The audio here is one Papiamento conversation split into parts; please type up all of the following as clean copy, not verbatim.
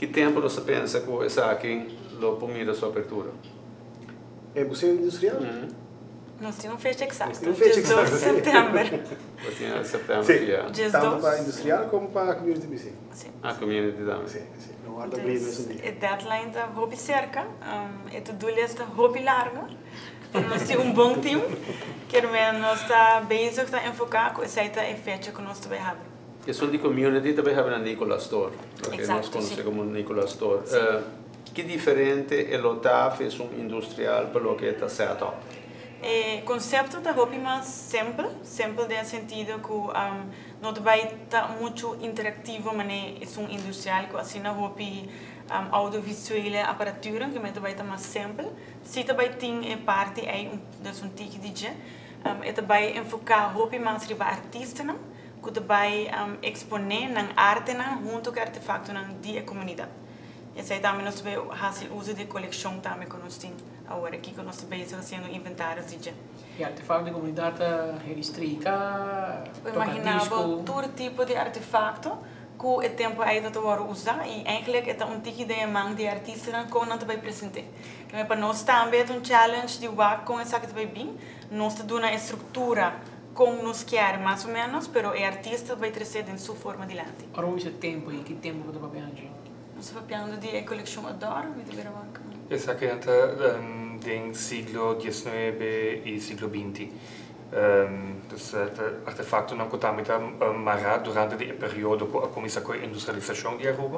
Ki tempu nos ta pensa ku esaki lo por mira su apertura? E Museo Industrial? Nos tin un fecha Nos eksakto, tin un fecha 12 eksakto, sí. sèptèmber. Nos tin el sèptèmber, Sí, ya. tantu 12. pa industrial komo pa community museum. Sí. Ah, community tambe. Sí, sí. Lo warda abrí Dus mesun dia. e deadline ta hopi serka, e to-do list ta hopi largo, pero nos tin un bon team, kier men nos ta bezig ta enfoká ku esei ta e fecha ku nos ta bai habri. Esun di community ta bai habri na Nicolas Store, loke nos Exacto, konosé sí. komo Nicolas Store. Sí. Ki diferente e lo ta af esun industrial pa loke ta set up? E konsepto ta hopi mas simpel, simpel den e sentido ku no ta bai ta muchu interaktivo manera esun industrial ku asina hopi audiovisuele aparatura, ke men ta bai ta mas simpel. Si ta bai tin e parti ei dus un tiki di dje. E ta bai enfoká hopi mas riba artistanan ku ta bai eksponé nan artenan huntu ku e artefaktonan di e komunidat. Esei tambe nos ta bai hasi uso di e kolekshon tambe ku nos tin awor aki ku nos ta bezig hasiendo inventarios di dje. E artefakto di komunidat ta heristrika, Bo toka imaginá bo disku. tur tipo di artefakto ku e tempu ei ta ta wòrdu usá i eigentlik e ta un tiki den e man di e artistanan kon nan ta bai present'é. Kende pa nos tambe e ta un challenge di wak kon esaki ta bai bin. Nos ta duna e struktura kon nos kier mas o ménos, pero e artista ta bai tres'é den su forma dilanti. Ora bo bisa tempu ei, ki tempu bo ta papia anchi? Nos ta papiando di e kolekshon Adoro, mi ta bira wak. Esaki nan ta den siglo diesnuebe i siglo binti. Dus ta artefaktonan ku tambe ta mará durante di e periodo ku a kuminsá ku e industrialisashon di Aruba.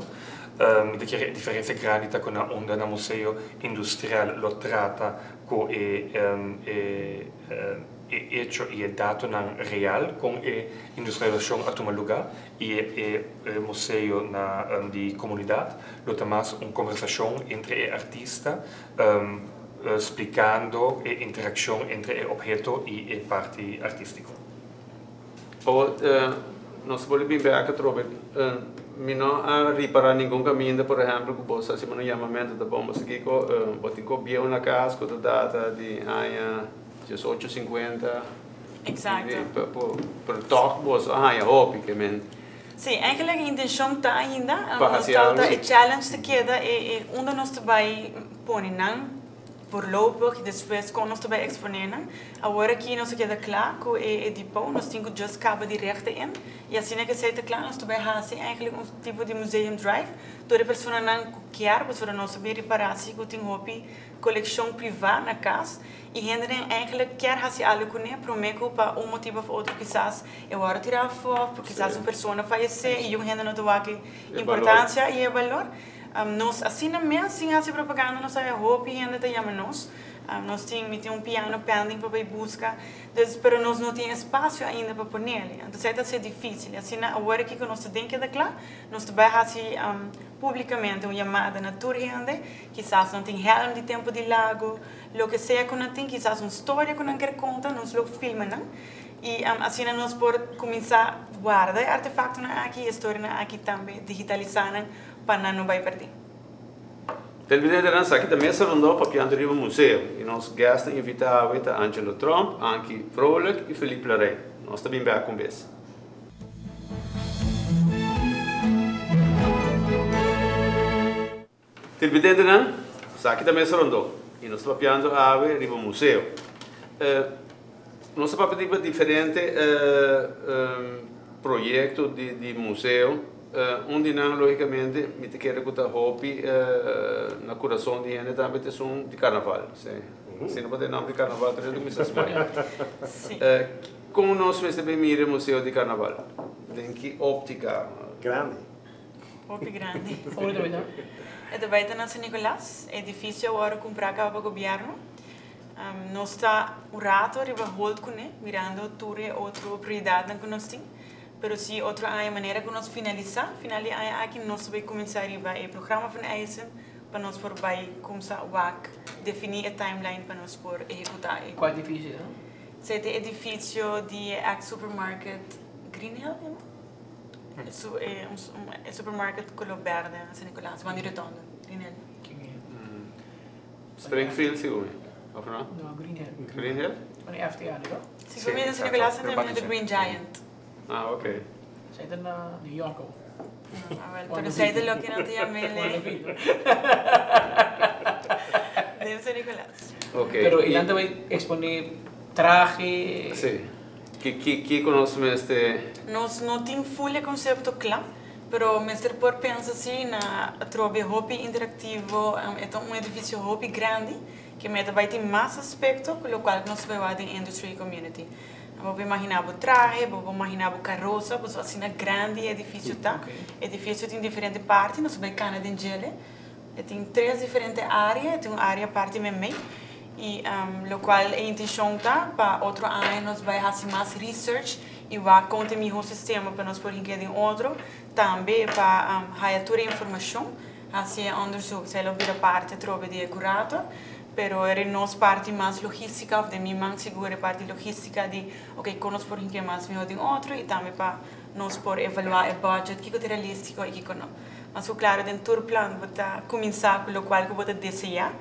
Mi ta kere e diferensia grandi ta ku na unda na Museo Industrial lo trata ku e e echo i e datonan real kon e industrialisashon a tuma lugá i e e museo na di komunidat lo ta mas un kombersashon entre e artista splikando e interakshon entre e opheto i e parti artístiko. Awor nos por bin bek atrobe. Mi no a ripará ningun kaminda, por ehèmpel, ku bo sa si bo no yamamentu ta bon. Bo sa kiko? Bo tin kos bieu na kas ku ta data di aña diesocho sinkuenta. Exacto. Pero tòg boso a haña hopi ke men. Sí, eigenlijk e intencion ta ainda, Pa nos hasi ta algo. e challenge ta keda e e unda nos ta bai pone nan voorlopig y despues kon nos ta bai expone nan. Awor aki nos a keda kla ku e e depot, nos tin ku just kaba di rechte in y asina ke esei ta kla nos ta bai hasi eigenlijk un tipo di museum drive tur e personanan ku kier pasobra nos a bin ripara si ku tin hopi kolekshon priva na kas y hendenan eigenlijk kier hasi algo kuné prome ku pa un motibo of otro kisas e wòrdu tirá afó of kisas un persona fayesé y un hende no ta wak e importancia y e balor. Nos asina mes sin hasi propaganda nos haya hopi hende ta yama nos. Nos tin mi tin un piano pending pa bai buska dus pero nos no tin espacio ainda pa ponele entonces ta ser dificil asina awor aki ku nos ta den keda kla nos ta bai hasi publicamente un yamada na tur hende kisas nan tin helm di tempo di lago Loke sea ku nan tin, kisas un storia ku nan ker konta, nos lo filma nan i asina nos por kuminsá warda e artefaktonan aki i e storianan aki tambe digitalisá nan pa nan no bai pèrdí. Televidentenan, esaki ta mesa rondó papiando riba museo i nos guestnan invitá awe ta Angelo Tromp, Ankie Vrolijk i Philippe Larrey. Nos ta bin bèk un bes. Televidentenan, esaki ta mesa rondó i nos ta papiando awe riba museo. Nos ta papia riba diferente proyekto di museo. Un di nan logicamente mi ta kere ku ta hopi na kurason di hende tambe ta esun di karnaval. Si no por tin nòmber di karnaval tur hende kuminsá smile. Kon nos mester bin mira e museo di karnaval? Den ki óptika? Grandi. Hopi grandi. Unda ta bai ta? E ta bai ta na San Nicolas. E edificio a wòrdu kumprá kaba pa gobièrnu. Nos ta un rato riba hold kuné, mirando tur e otro prioridatnan ku nos tin. Pero si otro aña manera ku nos finalisá, final di aña aki, nos ta bai kuminsá riba e programa van eisen pa nos por bai kumsa wak, definí e timeline pa nos por ehekutá e. Kua edifisio ta? Esei ta e edifisio di e ex supermarket Green Hill, yama? E supermarket color berde na San Nicolas, banda di rotonda, Green Hill. Springfield sigur mi, of no? No, Green Hill. Green Hill? Banda di FTA, no? Si, por mi na San Nicolas ta na The Green Giant. Ah, ok. Esei ta na New York awo. Ah, wel, pero esey ta loke nan ta yam'e den San Nicolas. Okay. Pero y nan ta bay expone trahe. Si. Ki kiko nos mester. Nos no tin full e concepto cla, pero mester por pensa si na atrobe hopi interactivo. E ta un edificio hopi grandi ke meta bay tin mas aspecto cu locual cu nos ta bay wak den industry y community. Bo por imagina bo trahe, bo por imagina bo carosa, pasobra asina grandi e edificio ta. Edificio tin diferente parti, nos ta bay cana den djele. E tin tres diferente area, e tin un area parti memey y locual e intencion ta pa otro aña nos bay haci mas research y wak con ta e miho sistema pa nos por hinca den otro, tambe pa haya tur e informacion, haci e onderzoek, esey lo bira parti atrobe di e curator, pero eri nos parti mas logistica of den mi man sigur e parti logistica di ok con nos por hinca mas miho den otro y tambe pa nos por evalua e budget kico ta realistico y kico no. Mas ku klaro den tur plan bo ta kuminsá ku lokual ku bo ta deseá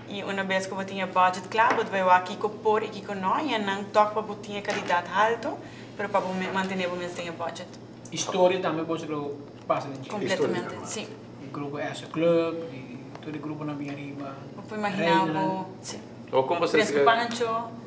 i una bes ku bo tin e budget kla bo ta bai wak kiko por i kiko no i anan tòg pa bo tin e kalidat haltu pero pa bo mantené bo mes den e budget. Historia tambe boso lo pasa den dje? Kompletamente, si. Grupo Essa Club i tur e gruponan bin ariba. Bo por imaginá bo, si. Fresco Pancho.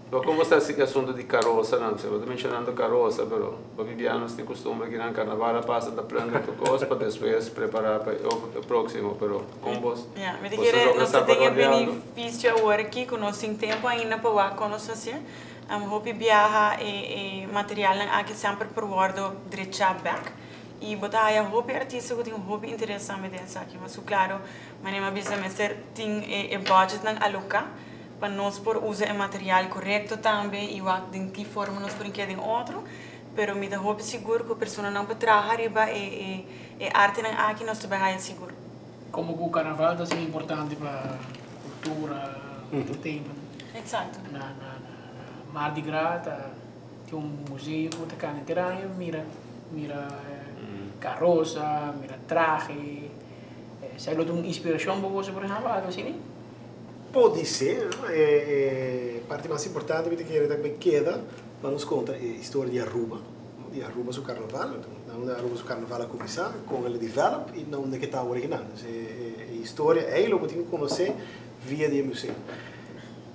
Bo kon bo sa si ki asuntu di karosa nan? Bo ta menshonando karosa, pero bo bibianos tin kustumber ki nan karnaval a pasa ta planta tur kos pa despues prepará pa e próksimo, pero kon bo Ya, mi ta bo sa kere loke nos sa ta den e parodeando? benefisio awor aki ku nos tin tempu ainda pa wak kon nos hasié. Hopi biaha e e materialnan aki semper por wòrdu drechá bèk i bo ta haya hopi artista ku tin hopi interes tambe den esaki. Mas ku klaro, manera mi a bisa mester tin e e budgetnan aloká. Pa nos por usa e material korekto tambe i wak den ki forma nos por inkeda den otro, pero mi ta hopi sigur ku personanan por traha riba e e e artenan aki nos ta bai haya sigur. Komo ku karnaval ta asina importante pa kultura, entertainment. Eksakto. Na na na Mardi Gras ta tin un museo ku ta kana henter aña mira mira karosa, mira trahe. Esei lo ta un inspirashon pa boso por ehèmpel algu asina? Podisé, e parti mas importante mi ta kere ta ku keda pa nos konta e historia di Aruba, di Aruba su karnaval, na unda Aruba su karnaval a kuminsá, kon el a develop i na unda ke ta originá. Entonces e historia ei lo bo tin ku konosé via di e museo.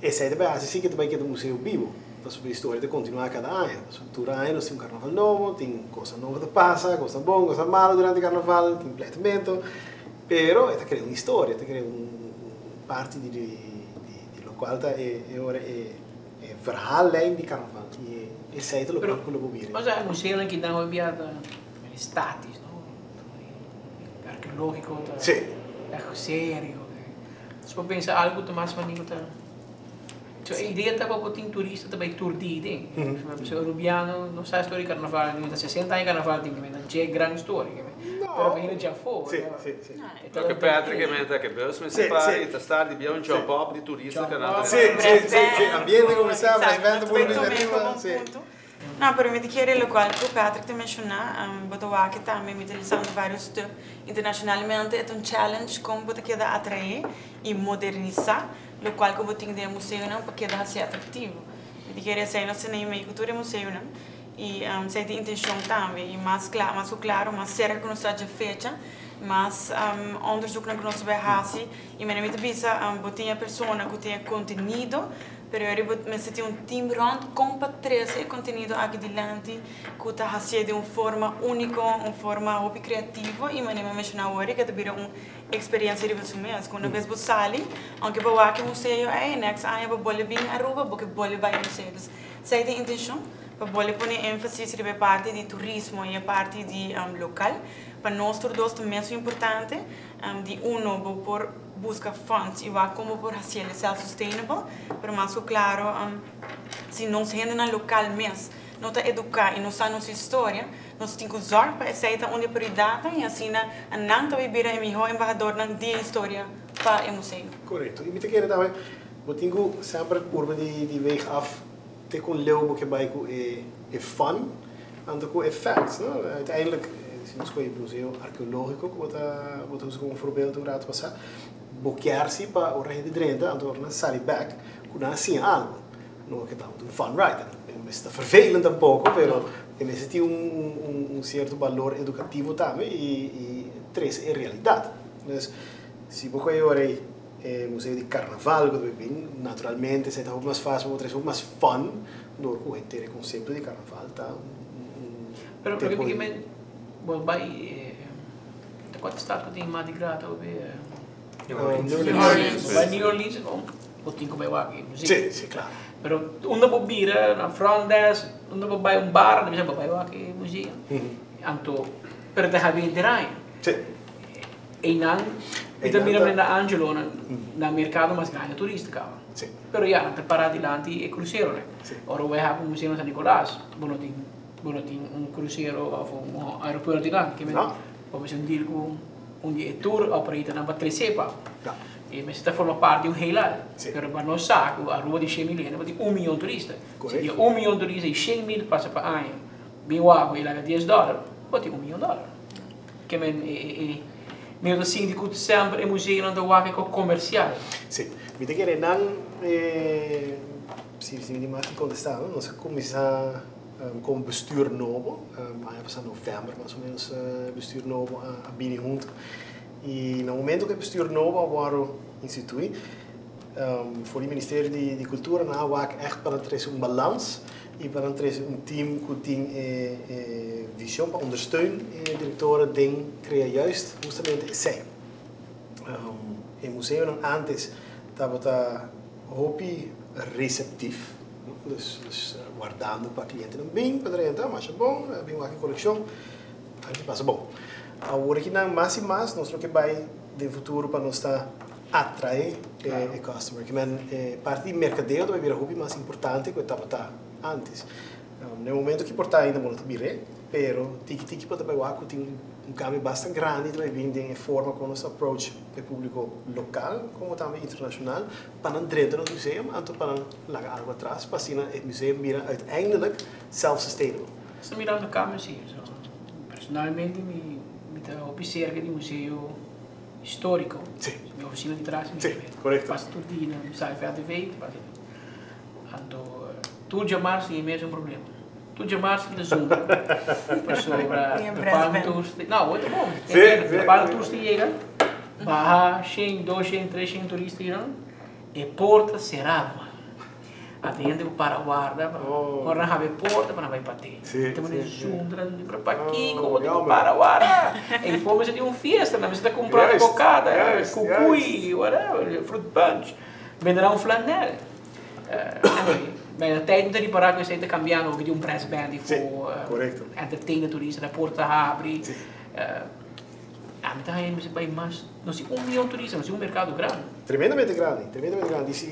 Esei ta bai hasi si ke ta bai keda un museo bibo, pasobra e historia ta kontinuá kada aña. Pasobra tur aña nos tin un karnaval nobo, tin kosnan nobo ta pasa, kosnan bon, kosnan malo durante karnaval, tin pleitamentu, pero e ta krea un historia, e ta krea un. Parti di di locual ta e e ora e e verhaallijn di carnaval y esey ta locual cu lo bo mira. Pero osea e museonan ki nan hoy bia ta statis no arkeologico ta echt serio. Si bo pensa algo ta mas mani cu ta so e idea ta pa bo tin turista ta bay tur di den. Pasobra Arubiano no sa storia di carnaval ta 60 aña carnaval tin nan dje gran storia. Pero pa hende djafó. Loke Patrick e menta ke bus mester para i ta start di bia un jump up di turista ka nan ta Sí, sí, sí, sí, ambiente kuminsá, brass band ta puru bini ariba, sí. No, pero mi ta kere lokual ku Patrick ta menshoná, bo ta wak tambe mi ta lesando varios stuk internashonalmente e ta un challenge kon bo ta keda atraé i modernisá lokual ku bo tin den e museonan pa keda hasi atraktivo. Mi ta kere esei nos tene mei ku tur e museonan. I esei ta e intencion tambe. I mas kla, mas ku klaro, mas serka ku nos ta dje fecha, mas onderzoeknan ku nos ta bai hasi. I mene mi ta bisa, bo tin e persona ku tin e kontenido, pero yori bo mester tin un team rònt kon pa trese e kontenido aki dilanti ku ta hasié den un forma úniko, un forma hopi kreativo. I manera mi a menshoná awor, ku ta bira un eksperensia riba su mes. Ku una bes bo sali, ounke bo wak e museo ei, next aña bo bolbe bin Aruba, bo ke bolbe bai e museo. Dus esei ta e intencion. Pa bole pone énfasis riba e parti di turismo i e parti di lokal. Pa nos tur dos ta mesun importante. Di uno bo por buska funds i wak kon bo por hasiel e self sustainable, pero mas ku klaro si nos hendenan lokal mes no ta eduká i no sa nos historia, nos tin ku zòrg pa esei ta un di e prioridatnan i asina nan ta bai bira e mihó embahadornan di e historia pa e museo. Korekto. I mi ta kere tambe bo tin ku semper purba di weeg af Te kon leu bo ke bai ku e e fun anto ku e facts, no? Uiteindelijk, si nos kohe e museo arkeológiko ku bo ta bo ta usa komo voorbeeld un rato pasá, bo kier si pa ora hende drenta anto ora nan sali bèk ku nan a siña algu. No ke tabata un fun ride, no mester ta vervelend tampoko, pero E mester tin un cierto balor educativo tambe y trece e realidad. Dus, si bo coge ora e museo di carnaval cu ta bin, naturalmente esey ta hopi mas facil pa bo trece hopi mas fun door cu henter e concepto di carnaval ta un Pero tempo loke di mi men bo bay ta cua stad cu tin Mardi Gras ta hopi? New Orleans. New Orleans. Bo bay New Orleans bo tin cu bay wak e museo. Si, si, claro. Pero unda bo bira na front desk, unda bo bay un bar, nan bisa bo bay wak e museo. Anto, pero ta habi henter aña. Einan, mi ta mira manera Angelo nan, nan mercado mas grandi turista caba. Pero ya, nan ta para dilanti e cruceronan. Ora bo bay habi un museo na San Nicolas, bo no tin, bo no tin un crucero of un aeropuerto dilanti. Ke men, bo mester un deal cu un di e tour operatornan pa trece pa. E mester ta forma parti di un heelal. Pero pa nos sa cu Aruba tin 100 mil hende, bo tin un miyon turista. Si tin un miyon turista y 100 mil pasa pa aña, bin wak y laga 10 dollar, bo tin 1 miyon dollar. Ke men, mi ta sinti cu semper e museonan ta wak co comercial. Si, mi ta kere nan, si mi mag contesta, no? Nos a cuminsa cu bestuur nobo, aña pasa november mas o menos bestuur nobo a bini hunto. Y na momento cu e bestuur nobo a wordo institui, for di Ministerio di Cultura nan a wak echt pa trece un balans y pa trece un team cu tin vision pa ondersteun e director den crea juist justamente esey. E museonan antes tabata hopi receptief, no? Dus wardando pa clientenan bin, pa drenta, mas bon, bin aki coleccion, aki pasa bon. Awor aki nan mas y mas, nos lo kier bay den futuro pa nos ta atrae e customer. Ke men parti di mercadeo tambe bira hopi mas importante cu tabata antes. Na momento cu por ta ainda no ta bira, pero tiki tiki pa tambe wak tin un cambio bastante grandi tambe bin den forma con nos approach e publico local como tambe internacional pa nan drenta nos museo, anto pa nan laga algo atras, pa asina e museo bira uiteindelijk self-sustainable. Sta mirando cambio, si. So, personalmente mi ta hopi cerca di museo historico. Mi oficina di tras, mi pasa tur dia na sai VTV, pasa. Anto, tur diamars tin mes un problema. Tur diamars tin zumba. Pasobra, Tem prepara brass band. tour, no, otro bon. Prepara tur yega, baha 100, 200, 300 turista ey, e porta sera, man. Anto hende para warda, ora habri porta pa bay paden. Anto zundra, pa kico, Oh, oh, jammer. para warda. E fomos di un fiesta, nan ta cumpra cocada, cucuy, whatever, fruit punch. Venderà un flanel. Anyway, bij de tijd di para cu esey ta cambiando, ook di un brass band di voor entertainen turista, da porta habri. Ah, mi ta bay mas, no si 1 miyon turista, no si un mercado grandi. Tremendamente grandi, tremendamente grandi. Si.